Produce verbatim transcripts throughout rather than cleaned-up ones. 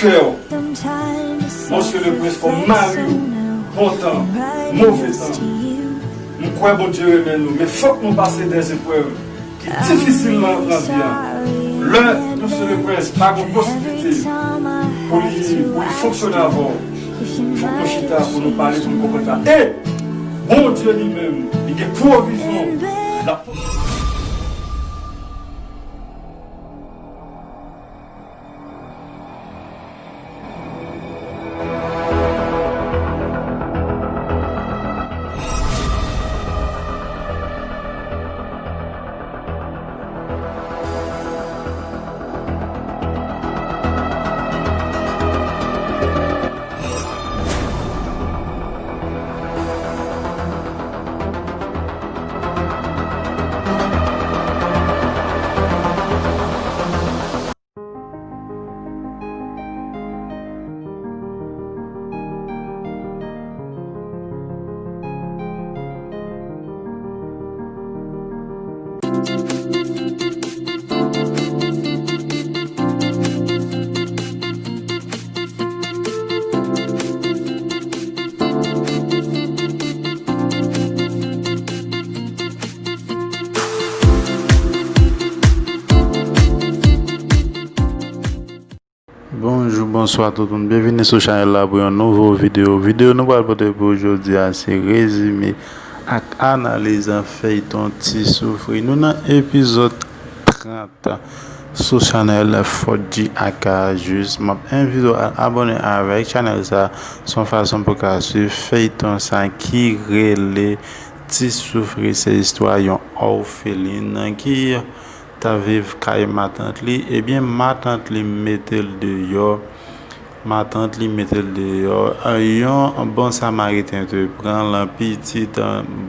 kè w. Monsye Leprens, kòm mari w, bon tan, move tan. M kwè Bondye renmen nou, men fòk nou pase dè zeprèv ki difisil nan, nan vi a. Lè Monsye Leprens pa gen posiblite pou li, pou li fonksyone avè w, fòk nou chita pou nou pale, pou nou konprann sa. E Bondye li menm, li gen pwovizyon. L ap Bonjou, bonswa tout moun. Byenvini sou chanèl la pou yon nouvo videyo. Videyo nou pral pote pou jodi a se rezime ak analiz feyton Ti Soufri. Nou nan epizòd trant sou chanèl Fodji aka Jis. M ap envite w al abòne avèk chanèl sa, se yon fason pou w ka swiv feyton sa ki rele Ti Soufri. Se istwa yon òfelin ki t ap viv kay matant li, ebyen, matant li mete l deyò. Matant li mete l deyò. Yon bon Samariten te pran l, pitit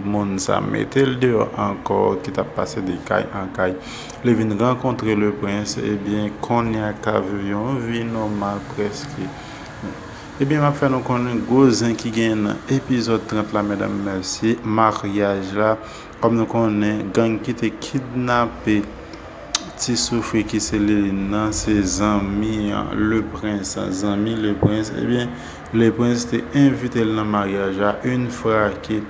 moun sa mete l deyò ankò, ki t ap pase de kay an kay. Li vin rankontre Leprens, ebyen, kounye a k ap viv yon vi nòmal prèske. Ebyen, m ap fè nou konnen gwo zen ki genyen nan epizòd trant la, medam, mesye, maryaj la. Kòm nou konnen, gang ki te kidnape Ti Soufri ki se Liline nan, se zanmi Leprens, zanmi Leprens. Ebyen, Leprens te envite l nan maryaj la. Yon fwa ke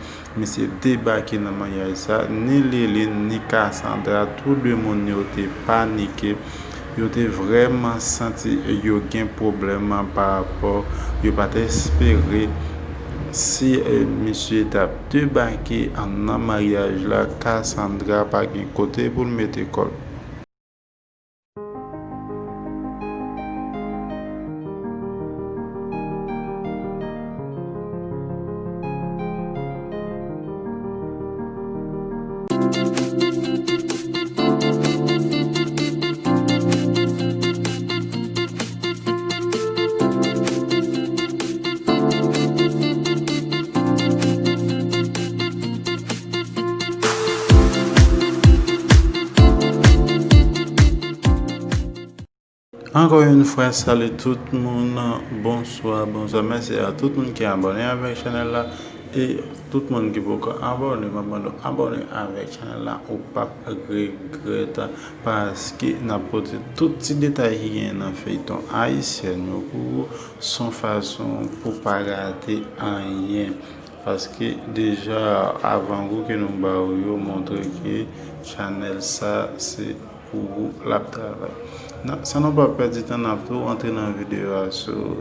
misye debake nan maryaj sa, ni Liline, ni Cassandra, tou de moun yo te panike. Yo te vrèman santi yo gen pwoblèm pa rapò, yo pa t espere si, eh, misye t ap debake nan maryaj la, Cassandra pa gen kote pou l mete kò l. Ankò yon fwa, sali tout moun, bonswa, bonswa. Mèsi a tout moun ki abòne avèk chanèl la. E tout moun ki poko abòne, m ap mande w abòne avèk chanèl la, ou p ap regrèt, paske n ap pote tout ti detay ki genyen nan feyton ayisyen yo pou ou, se yon fason pou pa rate anyen. Paske deja avangou ke nou ba ou yo montre ke chanèl sa se pou ou l ap travay. Nan, san nou pa pèdi tan, n ap tou antre nan videyo a sou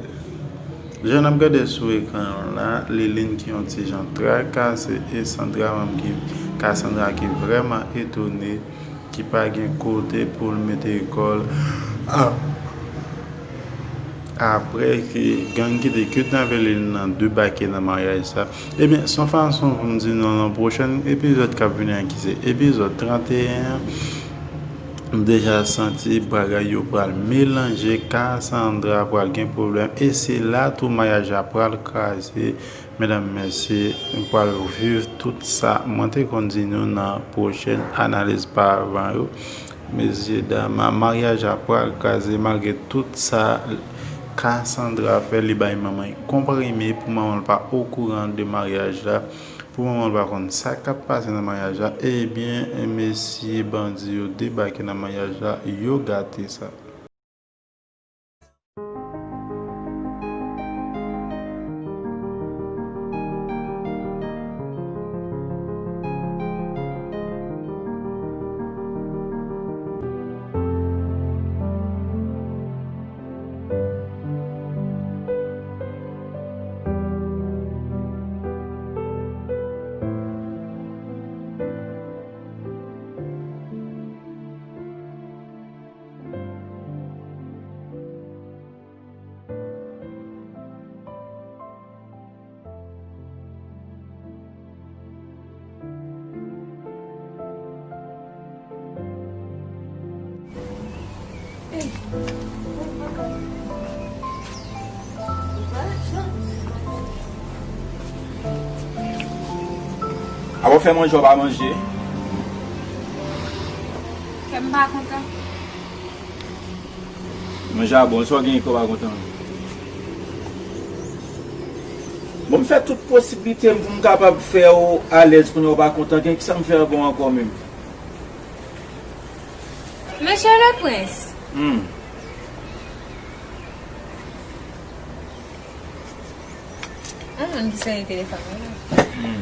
jan n ap gade sou ekran an la, Liline ki yon ti jan trakase e Sandra menm ki, Cassandra ki vrèman etone, ki pa gen kote pou l mete kò l. A, apre ke gang ki te kidnape Liline nan debake nan maryaj sa. Ebyen, se yon fason pou m di nou nan pwochèn epizòd k ap vini an, ki se epizòd trant e en an, m deja santi bagay yo pral melanje, Cassandra pral gen pwoblèm, e se la tou maryaj la pral kraze. Medam, mesye, nou pral viv tout sa mwen te konn di nou nan pwochèn analiz pa avan yo. Mesye dam, maryaj la pral kraze malgre tout sa Cassandra fè, li bay manman l konprime pou manman l pa okouran de maryaj la, pou manman l pa konn sa k ap pase nan maryaj la. Ebyen, mesye bandi yo debake nan maryaj la, yo gate sa. Apa w fè manje, w pa manje? Kè m pa kontan. Manje a bon, sa w genyen kè w pa kontan? Bon, m fè tout posiblite m pou m kapab fè w alèz kounye a w pa kontan. Gen kisa m fè bon ankò menm? Mesye Leprens. Hmm. Yon moun ki sonye telefòn mwen la. Hmm.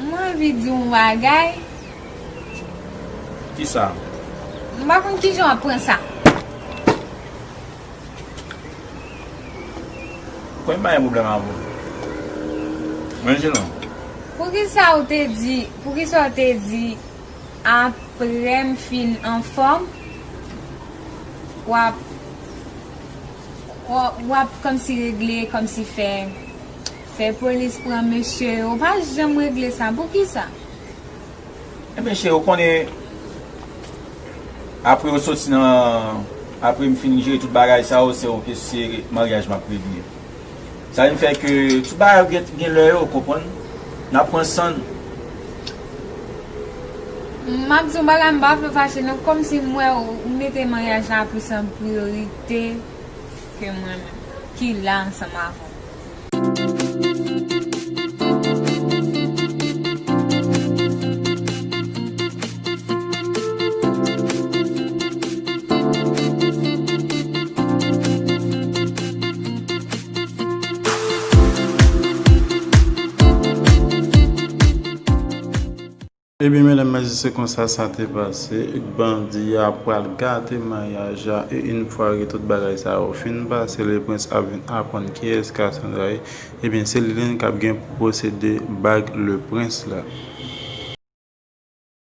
Mwen anvi di w yon bagay. Kisa? M pa konn kijan w ap pran sa. Konn pa gen pwoblèm avè w. Mwen di non. Poukisa w te di, poukisa w te di, apre m fin anfòm, w ap, w ap, w ap kòmsi regle, kòmsi fè, fè polis pran mesye yo. W pa janm regle sa. Poukisa? Ebyen, cheri, ou konnen, apre yo soti nan, apre m fin jere tout bagay sa yo, se yon kesyon maryaj m ap regle. Sa vin fè ke tout bagay yo gen, gen lè yo, ou konprann? N ap pran san n. M ap di yon bagay, m pa vle fache non, kòmsi m wè ou, ou mete maryaj la plis an priyorite ke mwen menm ki la ansanm avè w. Ebyen, medam, mesye, se konsa sa te pase. Bandi a pral gate maryaj la, e yon fwa ke tout bagay sa yo fin pase, Leprens ap vin aprann kiyès Cassandra ye. Ebyen, se li menm k ap gen pou posede bag Leprens la.